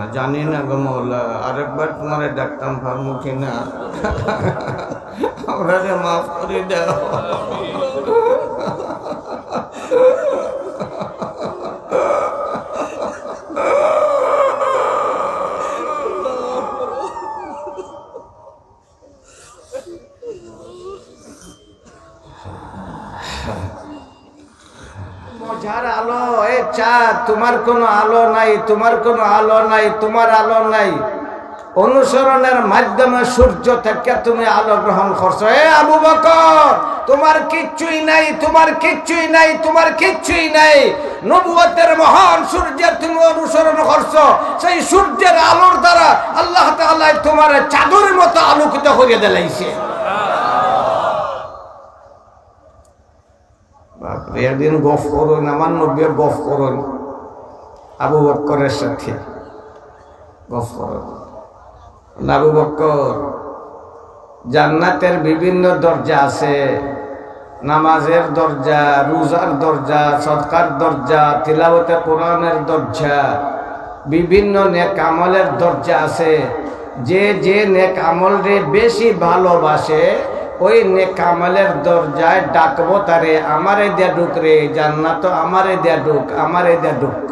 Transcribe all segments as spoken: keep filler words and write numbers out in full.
জানি না গো মৌলা, আরেকবার তোমারে ডাকতাম পারমু কি না? আমরারে মাফ করি দাও। মজার আলো, এ চাঁদ, তোমার কোনো আলো নাই, তোমার কোনো আলো নাই, তোমার আলো নাই। অনুসরণের মাধ্যমে সূর্য থেকে তুমি আলো গ্রহণ করছো। এ আবু বকর, তোমার কিচ্ছুই নাই, তোমার কিচ্ছুই নাই, তোমার কিচ্ছুই নাই। নবুয়তের মহান সূর্যের তুমি অনুসরণ করছো, সেই সূর্যের আলোর দ্বারা আল্লাহ তাআলা তোমার চাঁদের মতো আলোকিত করে দিলাইছে। বাপরে, একদিন গফ করইন, আমার নবীয়ে গফ করইন আবু বক্করের সাথে, গফ করইন। আবু বক্কর, জান্নাতের বিভিন্ন দরজা আছে, নামাজের দরজা, রোজার দরজা, সদকার দরজা, তিলাওয়াতে কোরআনের দরজা, বিভিন্ন নেক আমলের দরজা আছে। যে যে নেক আমলরে বেশি ভালোবাসে, ওই নেক আমলের দরজায় ডাকবো তারে, "আমারে দিয়া ঢুক রে, জান্নাত আমারে দিয়া ঢুক, আমারে দিয়া ঢুক।"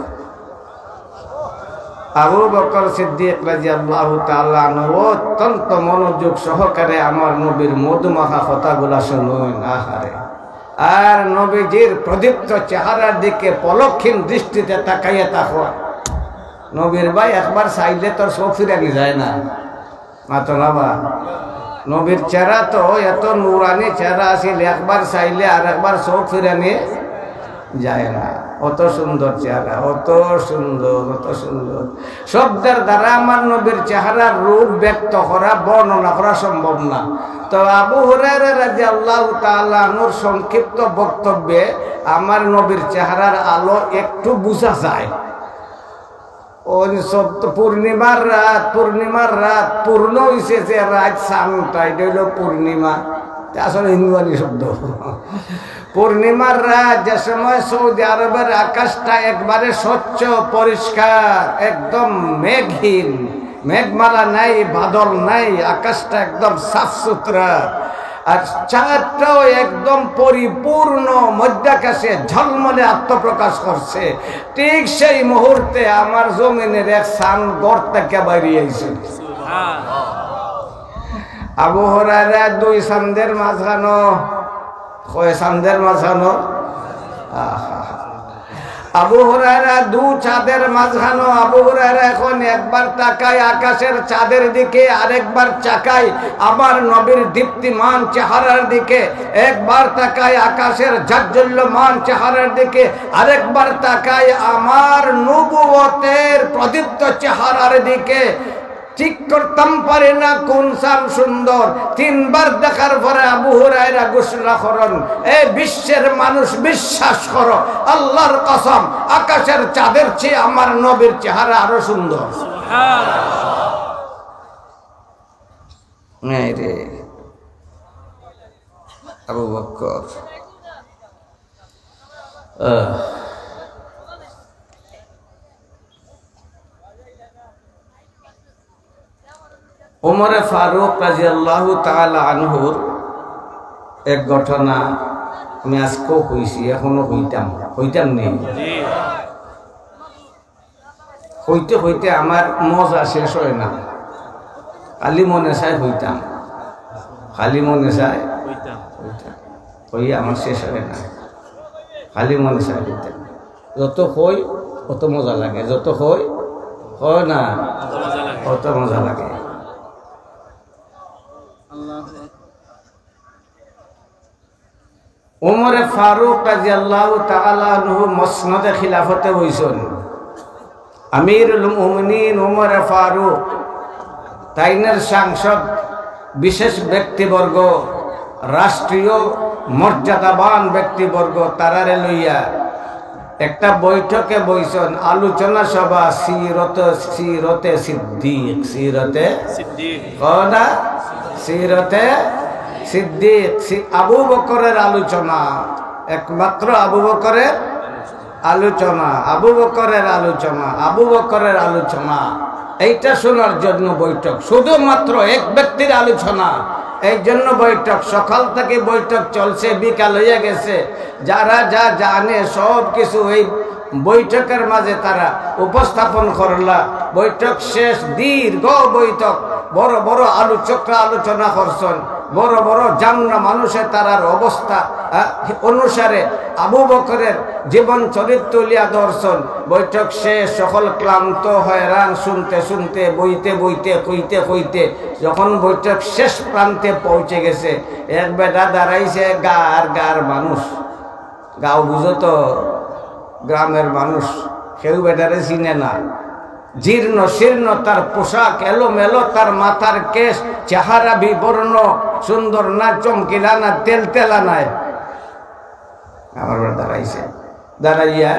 আবু বকর সিদ্দিক রাদিয়াল্লাহু তাআলা আনহু অত্যন্ত মনোযোগ সহকারে আমার নবীর মধুমাখা কথাগুলা শুনইন। আহারে, আর নবীজির প্রদীপ্ত চেহারার দিকে পলকহীন দৃষ্টিতে তাকাইয়া থাকো। নবীর ভাই একবার চাইলে তোর চোখ ফিরানি যায় না। মাতো না বা? নবীর চেহারা তো এত নুরানি চেহারা আছিল, একবার চাইলে আর একবার চোখ ফিরানি যায় না। অত সুন্দর চেহারা, অত সুন্দর, অত সুন্দর। শব্দের দ্বারা আমার নবীর চেহারার রূপ ব্যক্ত করা, বর্ণনা করা সম্ভব না। তো আবু হুরায়রা রাদিয়াল্লাহু তাআলা আনহুর সংক্ষিপ্ত বক্তব্যে আমার নবীর চেহারার আলো একটু বুঝা যায়। ওই সব তো পূর্ণিমার রাত, পূর্ণিমার রাত, পূর্ণ হইছে যে রাত, চান উঠা, এটা হইল পূর্ণিমা। এটা আসলে হিন্দুয়ানি শব্দ। পূর্ণিমার রাত, যে সময় সৌদি আরবের আকাশটা একবারে স্বচ্ছ, পরিষ্কার, একদম মেঘহীন, মেঘমালা নাই, বাদল নাই, আকাশটা একদম সাফ সুতরা, আর চাঁদটাও একদম পরিপূর্ণ, মধ্যাকাশে ঝলমলে আত্মপ্রকাশ করছে। ঠিক সেই মুহূর্তে আমার জমিনের এক চান গর্ত থেকে বাইরে আইছে। আবু হুরায়রা দুই চান্দের মাঝখানো, কয় চান্দের মাঝখানো? আহা। আবু হুরায়রা দু চাঁদের মাঝখানো। আবু হুরায়রা এখন একবার তাকায় আকাশের চাঁদের দিকে, আরেকবার তাকায় আমার নবীর দীপ্তিমান চেহারার দিকে, একবার তাকায় আকাশের জাজ্জল্যমান চেহারার দিকে, আরেকবার তাকায় আমার নবুয়তের প্রদীপ্ত চেহারার দিকে। ঠিক করতাম পারি না কোন চান সুন্দর। তিনবার দেখার পরে আবু হুরায়রা ঘোষণা করেন, "এ বিশ্বের মানুষ, বিশ্বাস করো, আল্লাহর কসম, আকাশের চাঁদের চেয়ে আমার নবীর চেহারা আরো সুন্দর।" এই রে, আবু বকর। আহ। ওমরে ফারুক রাদিয়াল্লাহু তাআলা আনহুর এক ঘটনা আমি আজকেও কইছি, এখনো কইতাম, কইতাম নি? কইতে কইতে আমার মজা শেষ হয় না, খালি মনে চায় কইতাম, খালি মনে চায় কইতাম। কইয়া আমার শেষ হয় না, খালি মনে চায় কইতাম। যত কই, অত মজা লাগে, যত কই, কয় না, অত মজা লাগে। ওমরে ফারুক রাদিয়াল্লাহু তাআলা আনহু মসনদে খিলাফতে বইছইন। আমিরুল মুমিনিন ওমরে ফারুক, তাইনের সাংসদ, বিশেষ ব্যক্তিবর্গ, রাষ্ট্রীয় মর্যাদাবান ব্যক্তিবর্গ, তারারে লইয়া একটা বৈঠকে বইছইন, আলোচনা সভা, সিরত, সিরতে সিদ্দিক, সিরতে সিদ্দিক। কও না? সিরতে সিদ্দিক, সি-, আবু বকরের আলোচনা, একমাত্র আবু বকরের আলোচনা, আবু বকরের আলোচনা, আবু বকরের আলোচনা। এইটা শোনার জন্য বৈঠক, শুধুমাত্র এক ব্যক্তির আলোচনা, এই জন্য বৈঠক। সকাল থেকে বৈঠক চলছে, বিকাল হইয়া গেছে। যারা যা জানে সব কিছু এই বৈঠকের মাঝে তারা উপস্থাপন করলা। বৈঠক শেষ, দীর্ঘ বৈঠক, বড় বড় আলোচকরা আলোচনা করছেন, বড় বড় জাননা মানুষে তারার অবস্থা, আহ, অনুসারে আবু বকরের জীবন চরিত্র তুলিয়া ধরছেন। বৈঠক শেষ, সকল ক্লান্ত হয়রান, শুনতে শুনতে, বইতে বইতে, কইতে কইতে যখন বৈঠক শেষ প্রান্তে পৌঁছে গেছে, এক বেটা দাঁড়াইছে, গার গার মানুষ, গাঁও বুঝো তো, গ্রামের মানুষ, কেউ বেটারে চিনে না। জীর্ণ শীর্ণ তার পোশাক, এলোমেলো তার মাথার কেশ, চেহারা বিবর্ণ, সুন্দর না, চমকিলা না, তেলতেলা নায়। আমার বেটা দাঁড়াইছে, দাঁড়াইয়া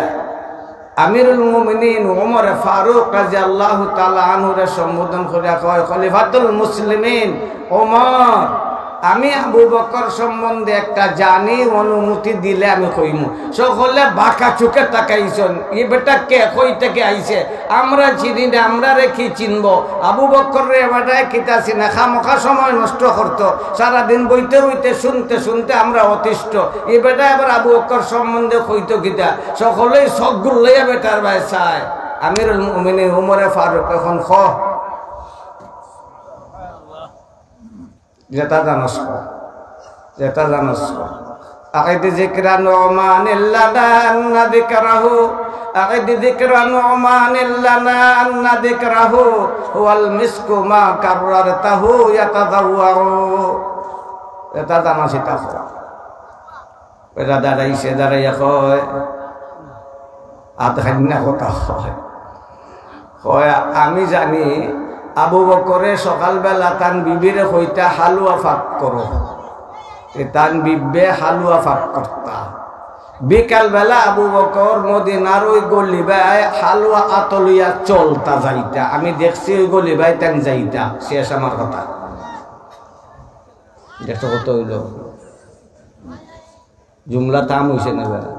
আমিরুল মুমিনিন ওমর ফারুক রাদিয়াল্লাহু তাআলা আনহুরে সম্বোধন করিয়া কয়, "খলিফাতুল মুসলিমিন ওমর, আমি আবু বকর সম্বন্ধে একটা জানি, অনুমতি দিলে আমি কইমু।" সকলে বাঁকা চোখে তাকাইছেন, "ই বেটা কে, কই থেকে আইছে? আমরা চিনি না, আমরারে কি চিনবো? আবু বকররে এ বেটায় কিতা চিনে, খামোখা সময় নষ্ট করতো, সারাদিন বইতে বইতে, শুনতে শুনতে আমরা অতিষ্ঠ। ই বেটায় আবার আবু বকর সম্বন্ধে কইতো কিতা?" সকলেই চোখ গুল্লাইয়া বেটার বায় চায়। আমিরুল মুমিনিন উমরে ফারুক এখন খ যেটা জানোস ক, যেটা জানোস ক। أعد ذكر نعمان لنا أن ذكره، أعد ذكر نعمان لنا أن ذكره هو المسك ما كررته يتذوع। এটা জানোস, এটা ক। এরা দাঁড়াইছে, দাঁড়াইয়া কয়, আধ খান্না কথা কয়। কয়, "আমি জানি আবু বকরে সকালবেলা তান বিবিরে কইতা, 'হালুয়া ফাক করো।' তে তান বিবিয়ে হালুয়া ফাক করতা। বিকালবেলা আবু বকর মদিনার ওই গলি বায় হালুয়া আতো লইয়া চলতা যাইতা। আমি দেখছি ওই গলি বায় তান যাইতা।" শেষ আমার কথা। দেখছো কত হইল? জুমলা তাম হইছে না বেটা?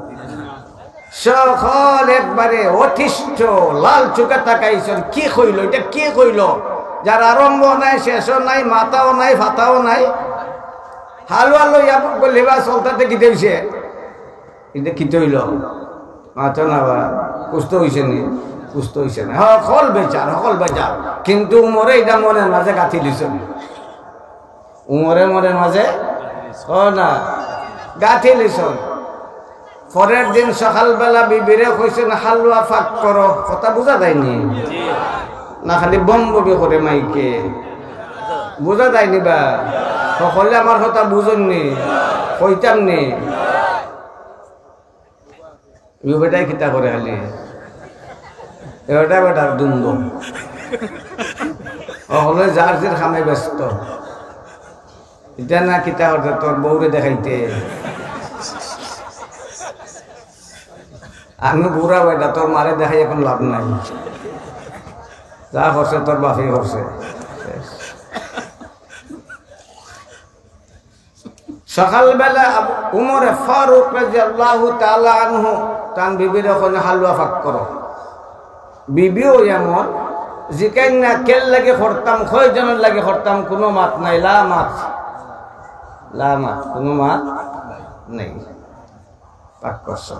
সকল একবারে অতিষ্ঠ, লাল চোখে তাকাইছেন, "কি কইল? এটা কি কইল?" যার আরম্ভ নাই, শেষও নাই, মাথাও নাই, ফাতাও নাই। হালুয়া লইয়া গলিবা চলতাতে কিতা হইছে? এটা কিতা হইল? মাথা না বা, কুস্ত হইছে নি? কুস্ত হইছে না। হকল বেজার, হকল বেজার। কিন্তু উমরে এটা মনের মাঝে গাঁথি লিছইন। উমরে মনের মাঝে, ও না, গাঁথি লিছইন। পরের দিন সকালবেলা বিবিরে কইছইন, "হালুয়া ফাক করো।" কথা বুঝা যায়নি? না খালি বম বমি করে মাইকে? বুঝা যায়নি বা? সকলে আমার কথা বুঝইন নি? কইতাম নি? ইউ বেটায় কিতা করে খালি? এ বেটা বেটার দ্বন্দ্ব। অকলে যার যার কামে ব্যস্ত। ইটা না কিতা করতে তোর বউরে দেখাইতে? আমি বুড়া বেটা, তোর মারে দেখাই এখন লাভ নাই। যা করছে তোর বাপেই করছে। সকালবেলা আবু-, উমরে ফারুক রাদিয়াল্লাহু তাআলা আনহু তান বিবিরে কইন, "হালুয়া ফাক করো।" বিবিও এমন, জিকাইন না, "কের লাগি করতাম, কয়জনর লাগি করতাম?" কুনু মাত নাই, লা মাত, লা মাত, কুনু মাত নাই। ফাক করছো।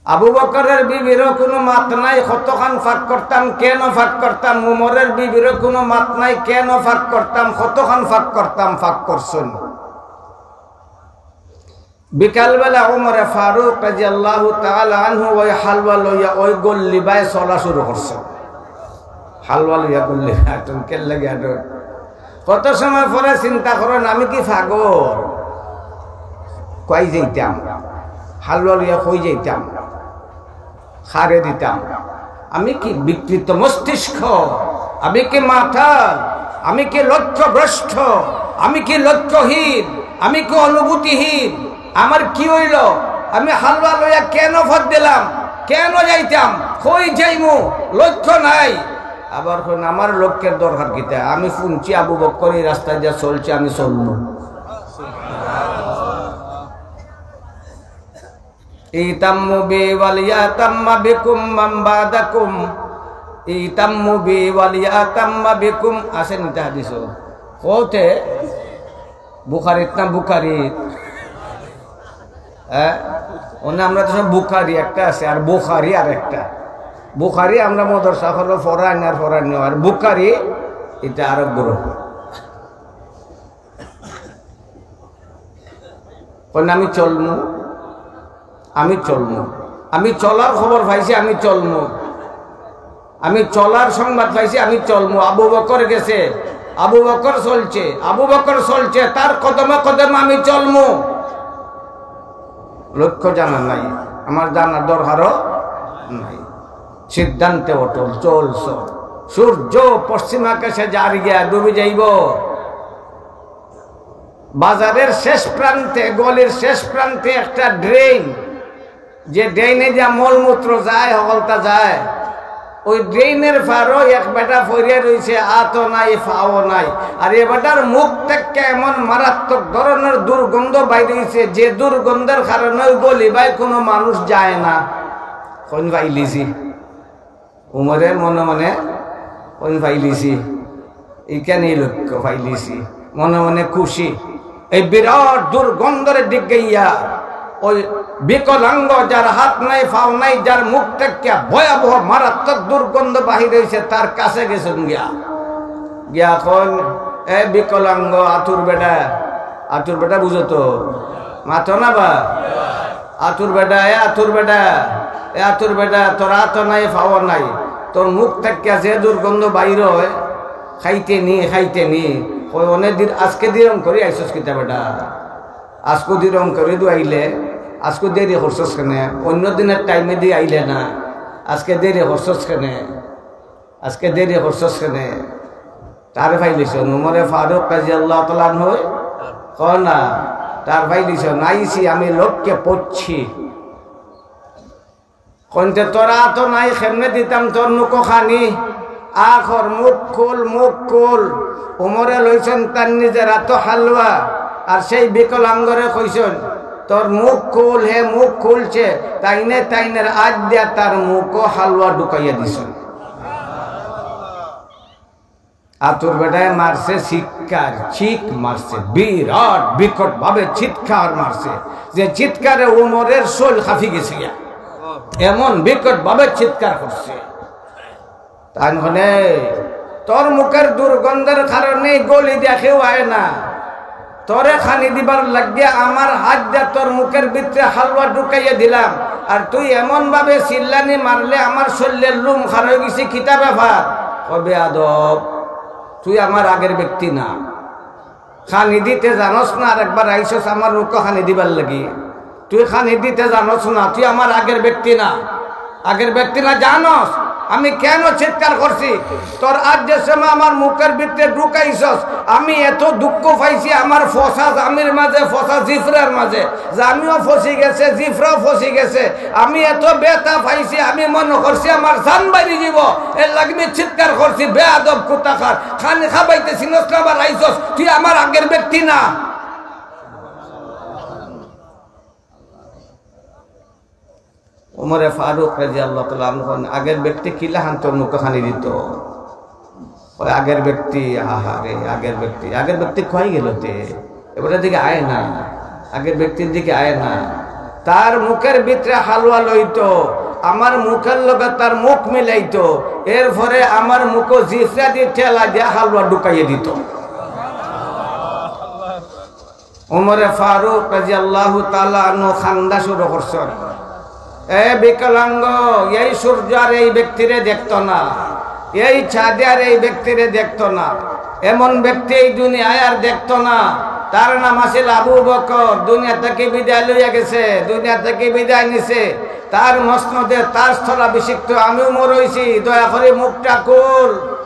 আবু বকরের বিবিরও কুনু মাত নাই, কতখান ফাক করতাম, কেন ফাক করতাম। উমরের বিবিরও কুনু মাত নাই, কেন ফাক করতাম, কতখান ফাক করতাম, ফাক করছইন। বিকালবেলা উমরে ফারুক রাদিয়াল্লাহু তাআলা আনহু ওই হালুয়া লইয়া ওই গল্লি বায় চলা শুরু করছইন। হালুয়া লইয়া গল্লি বায়, তুমি কের লাগি আটো? কত সময় পরে চিন্তা করইন, "আমি কি পাগল? কই যাইতাম? হালুয়া লইয়া কই যাইতাম? কারে দিতাম? আমি কি বিকৃত মস্তিষ্ক? আমি কি মাতাল? আমি কি লক্ষ্যভ্রষ্ট? আমি কি লক্ষ্যহীন? আমি কি অনুভূতিহীন? আমার কি হইল? আমি হালুয়া লইয়া কেন পথ দিলাম? কেন যাইতাম? কই যাইমু? লক্ষ্য নাই।" আবার কইন, "আমার লক্ষ্যের দরকার কিতা? আমি শুনছি আবু বকর এই রাস্তা দিয়া চলছে, আমি চলমু।" "ইতাম্মু বি ওয়াল ইয়াতাম্মা বিকুম মান বাদাকুম।" ইতাম্মু বি ওয়ালিয়াতাম্মা বিকুম, আছে নি তা হাদিসো? কওতে বুখারীত না বুখারীত? হ্যাঁ? অনে আমরা তো সব বুখারী একটা আছে, আর বুখারী আর একটা। বুখারী আমরা মাদ্রাসা হলো ফরাইন আর ফরাইন, আর বুখারী ইটা আরো গ্রুপ। কইন, "আমি চলমু, আমি চলমু, আমি চলার খবর পাইছি, আমি চলমু, আমি চলার সংবাদ পাইছি, আমি চলমু।" আবু বকর গেছে, আবু বকর চলছে, আবু বকর চলছে, তার কদমে কদমে আমি চলমু। লক্ষ্য জানা নাই, আমার জানার দরকারও নাই। সিদ্ধান্তে অটল, চল, চল। সূর্য পশ্চিম আকাশে যার গিয়া ডুবি যাইব। বাজারের শেষ প্রান্তে, গলির শেষ প্রান্তে একটা ড্রেন, যে ড্রেনে যা মলমূত্র যায়, হকলতা যায়, ওই ড্রেনের পারো এক বেটা পড়িয়া রইছে, আতও নাই, পাও নাই। আর এ বেটার মুখ থেকে এমন মারাত্মক ধরনের দুর্গন্ধ বাইর হইছে, যে দুর্গন্ধের কারণে ওই গলি বায় কোনো মানুষ যায় না। কইন পাইলিছি? উমরে মনে মনে কইন পাইলিছি, ইখানে লক্ষ্য পাইলিছি, মনে মনে খুশি। এই বিরাট দুর্গন্ধরে দিক গইয়া ওই বিকলাঙ্গ, যার হাত নাই, পাও নাই, যার মুখ থেকে ভয়াবহ মারাত্মক দুর্গন্ধ বাহির হইছে, তার কাছে গেছইন গিয়া। গিয়া কইন, "এ বিকলাঙ্গ, আতুর বেটা, আতুর বেটা বুঝো তো, মাতো না বা?" "আতুর বেটা, এ আতুর বেটা, এ আতুর বেটা, তোর আতও নাই, পাও নাই, তোর মুখ থাকিয়া যে দুর্গন্ধ বাইর হয়, খাইতে নি, খাইতে নি।" কয়, "অনেক দিন, আজকে দিরম করি আইসস কিতা বেটা? আজকে দিরম করি দু আইলে, আজকে দেরি করছস কেনে? অন্য দিনের টাইমে দি আইলে না, আজকে দেরি করছস কেনে? আজকে দেরি করছস কেনে?" তার পাইলিছইন, উমরে ফারুক রাদিয়াল্লাহু তাআলা আনহু, কয় না, তার পাইলিছইন, "আইছি, আমি লোককে পড়ছি।" কইন তে, "তোর আতও নাই, কেমনে দিতাম তোর মুখো খানি? আ কর, মুখ খুল, মুখ খুল।" উমরে লইছইন তার নিজের আতো হালুয়া, আর সেই বিকলাঙ্গরে কইছইন, "তোর মুখ খুল।" হে মুখ খুলছে, তাইনে তাইনের আত দিয়া তার মুখো হালুয়া ঢুকাইয়া দিছইন। আতুর বেটায় মারছে চিৎকার, চিক মারছে, বিরাট বিকট ভাবে চিৎকার মারছে, যে চিৎকারে উমরের শরীল কাঁপি গেছে গিয়া, এমন বিকট ভাবে চিৎকার করছে। তাইন কইন, "তোর মুখের দুর্গন্ধের কারণে গলি দিয়া কেউ আয় না, তোরে খানি দিবার লাগিয়া আমার হাত দিয়া তোর মুখের ভিতরে হালুয়া ঢুকাইয়া দিলাম, আর তুই এমন ভাবে চিল্লানি মারলে আমার শরীরের লোম খাড়া হয়ে গেছে, কিতা ব্যাপার?" কয়, "বেয়াদব, তুই আমার আগের ব্যক্তি না, খানি দিতে জানোস না, আর একবার আইসস আমার মুখো খানি দিবার লাগি। তুই খানি দিতে জানোস না, তুই আমার আগের ব্যক্তি না, আগের ব্যক্তি না। জানোস আমি কেন চিৎকার করছি? তোর আত যে সময় আমার মুখের ভিতরে ঢুকাইছস, আমি এত দুঃখ পাইছি আমার ফসা জামির মাঝে, ফসা জিফরার মাঝে, জামিও ফসি গেছে, জিফরাও ফসি গেছে। আমি এত ব্যথা পাইছি, আমি মনে করছি আমার জান বাইরে যাব। এর লাগি আমি চিৎকার করছি, বেয়াদব কোথাকার, খানি খাবাইতে চিনস না, আবার আইসস, তুই আমার আগের ব্যক্তি না।" উমরে ফারুক রাদিয়াল্লাহু তাআলা আনহু কইন, "আগের ব্যক্তি কিলাখান তোর মুখো খানি দিত?" কয়, "আগের ব্যক্তি, আহারে, আগের ব্যক্তি, আগের ব্যক্তি কই গেল তে? এবারে দিকে আয় না, আগের ব্যক্তির দিকে আয় না। তার মুখের ভিতরে হালুয়া লইতো, আমার মুখের লগে তার মুখ মিলাইতো, এরপরে আমার মুখো জিফরা দি ঠেলা দিয়া হালুয়া ঢুকাইয়া দিত।" উমরে ফারুক রাদিয়াল্লাহু তাআলা আনহু কান্দা শুরু করছইন। এ বিকলাঙ্গ, এই সূর্য আর এই ব্যক্তিরে দেখতো না, এই চাঁদে আর এই ব্যক্তিরে দেখতো না। এমন ব্যক্তি এই দুনিয়ায় আর দেখতো না। তার নাম আছিল আবু বকর। দুনিয়া থাকি বিদায় লইয়া গেছে, দুনিয়া থাকি বিদায় নিছে। তার মসনদে তার স্থলাভিষিক্ত আমি উমর অইছি। দয়া করি মুখটা খুল।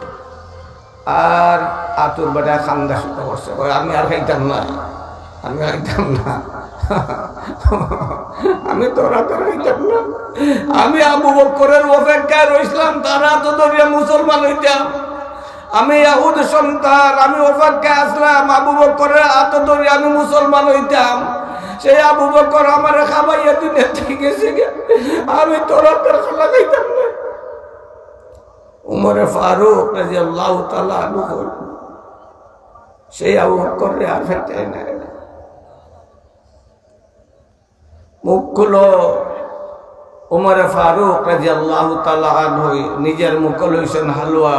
আর আতুর বেটায় কান্দা শুরু করছে, কয়, "আমি আর খাইতাম না, আমি খাইতাম না, আমি তোর আত আর খাইতাম না। আমি আবু বকরের অপেক্ষায় রইছিলাম, তার আত ধরিয়া মুসলমান অইতাম। আমি ইয়াহুদ সন্তান, আমি অপেক্ষায় আসলাম, আবু বকরের আত ধরিয়া আমি মুসলমান অইতাম। সেই আবু বকর আমারে খাবাইয়া দুনিয়া থাকি গেছে গিয়া, আমি তোর আত আর খানা খাইতাম না।" উমরে ফারুক রাদিয়াল্লাহু তাআলা আনহু, সেই আবু বকররে আর ফেটে নাই। মুখ খুলো, উমরে ফারুক রাদিয়াল্লাহু তাআলা আনহু নিজের মুখো লইছইন হালুয়া,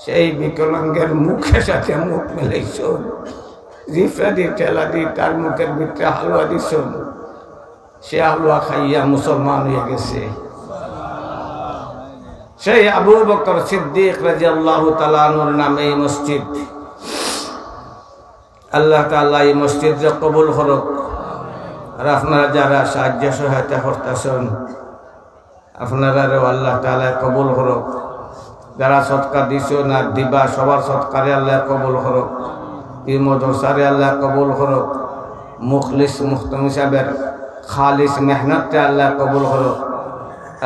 সেই বিকলাঙ্গের মুখের সাথে মুখ মিলাইছইন, জিফরা দি ঠেলা দি তার মুখের ভিতরে হালুয়া দিছইন। সে হালুয়া খাইয়া মুসলমান হইয়া গেছে। সেই আবু বকর সিদ্দিক রাদিয়াল্লাহু তাআলা আনহুর নামে এই মসজিদ। আল্লাহ তাআলা এই মসজিদরে কবুল করুক। আর আপনারা যারা সাহায্য সহায়তা করতেছেন, আপনারারেও আল্লাহ তাআলা কবুল করুক। যারা সদকা দিছইন আর দিবা, সবার সদকারে আল্লাহ কবুল করুক। এই মাদ্রাসারে আল্লাহ কবুল করুক। মুখলিস মুহতামিম সাহেবের খালিস মেহনতরে আল্লাহ কবুল করুক।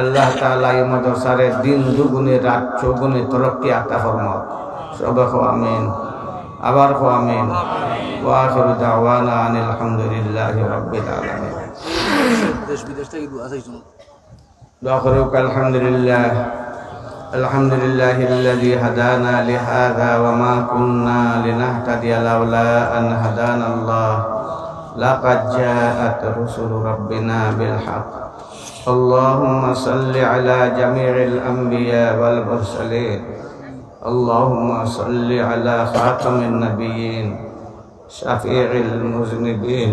আল্লাহ তাআলা এই মাদ্রাসারে দিন দুগুণে রাত চৌগুণে তরক্কি আতা ফরমাউক। সবে কও আমিন। আবার কও আমিন। ওয়া আখিরু দাওয়ানা আনিল হামদুলিল্লাহি রাব্বিল আলামিন। দেশ বিদেশ থাকি দোয়া চাইছইন। দোয়া করুক, আলহামদুলিল্লাহ। الحمد لله الذي هدانا لهذا وما كنا لنهتدي لولا أن هدانا الله، لقد جاءت رسل ربنا بالحق. اللهم صل على جميع الأنبياء والمرسلين. اللهم صل على خاتم النبيين، شفيع المذنبين،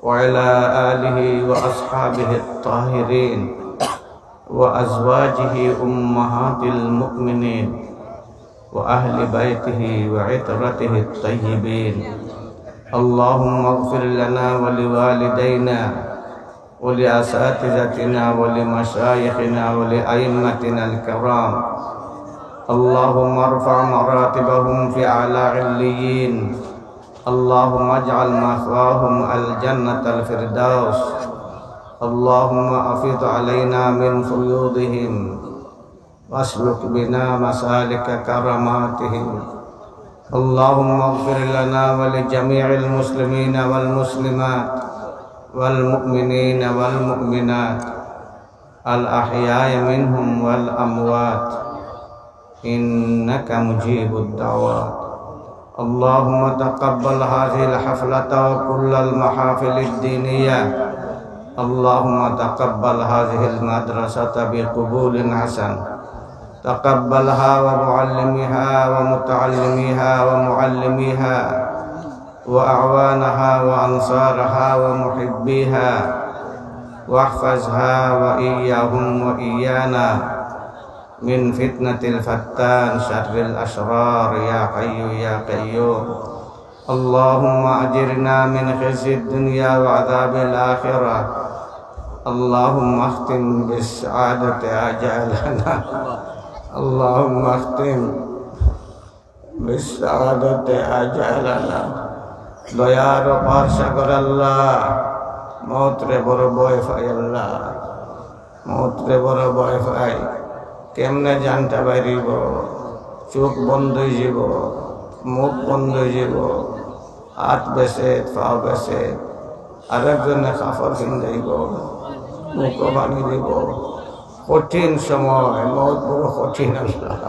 وعلى آله وأصحابه الطاهرين، وأزواجه أمهات المؤمنين، وأهل بيته وعترته الطيبين. اللهم اغفر لنا ولوالدينا ولأساتذتنا ولمشايخنا ولأئمتنا الكرام. اللهم ارفع مراتبهم في أعلى عليين. اللهم اجعل مثواهم الجنة الفردوس. اللهم أفض علينا من فيوضهم واسلك بنا مسالك كراماتهم. اللهم اغفر لنا ولجميع المسلمين والمسلمات والمؤمنين والمؤمنات الأحياء منهم والأموات إنك مجيب الدعوات. اللهم تقبل هذه الحفلة وكل المحافل الدينية. اللهم تقبل هذه المدرسة بقبول حسن. تقبلها ومعلمها ومتعلميها ومعلميها وأعوانها وأنصارها ومحبيها، واحفظها وإياهم وإيانا من فتنة الفتان شر الأشرار يا حي يا قيوم. اللهم أجرنا من خزي الدنيا وعذاب الآخرة. اللهم اختم بالسعادة آجالنا. اللهم اختم بالسعادة آجالنا. দয়ার অপার সাগর আল্লাহ, মউতরে বড় ভয় পাই আল্লাহ, মউতরে বড় ভয় পাই। কেমনে জানটা বাইরিব? চোখ বন্ধ অইযিব, মুখ বন্ধ অইযিব, হাত বেসে, পাও বেসে, আরেকজনে কাপড় পিন্দাইব, মুখো পানি দিব। কঠিন সময়, মউত বড় কঠিন আল্লাহ।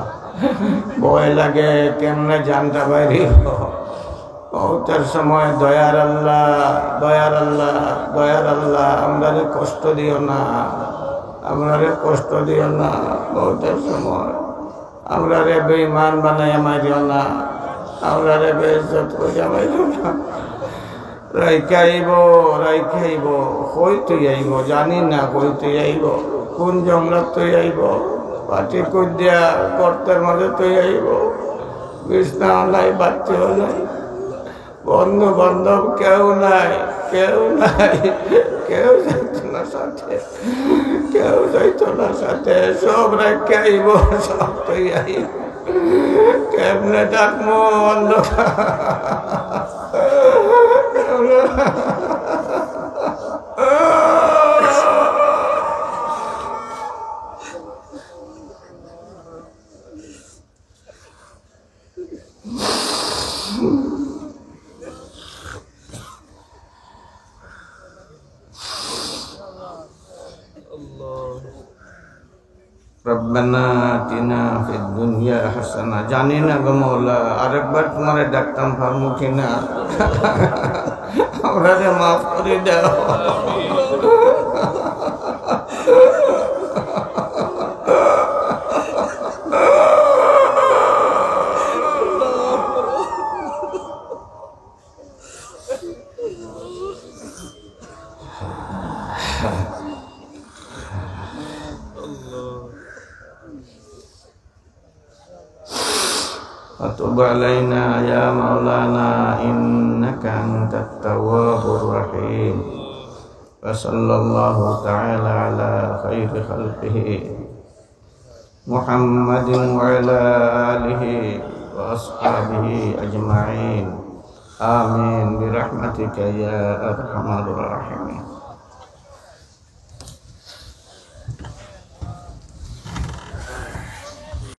ভয় লাগে, কেমনে জানটা বাইরিব। মউতর সময় দয়ার আল্লাহ, দয়ার আল্লাহ, দয়ার আল্লাহ, আমরারে কষ্ট দিও না, আমরারে কষ্ট দিও না মউতর সময়। আমরারে বেঈমান বানাইয়া মারিও না, আমরারে বেইজ্জত করিয়া মারিও না। রাইখা আইব, রাইখা আইব, কই থুই আইব, জানি না কই থুই আইব, কুন জংলাত থুই আইব, মাটি কুদিয়া গর্তর মাঝে থুই আইব, বিছনা নাই, বাত্তিও নাই। বন্ধু বান্ধব কেউ নাই, কেউ নাই, কেউ যাইতো না সাথে, কেউ যাইতো না সাথে, সব রাখিয়া আইব, সব থুই আইব। কেমনে ডাকমু অন্ধকার? ربنا آتنا في الدنيا حسنة। জানি না গো মওলা, আরেকবার তুমারে ডাকতাম পারমু কিনা। আমরারে মাফ করি দেও। وتب علينا يا مولانا إنك أنت التواب الرحيم. وصلى الله تعالى على خير خلقه محمد وعلى آله وأصحابه أجمعين. آمين برحمتك يا أرحم الراحمين.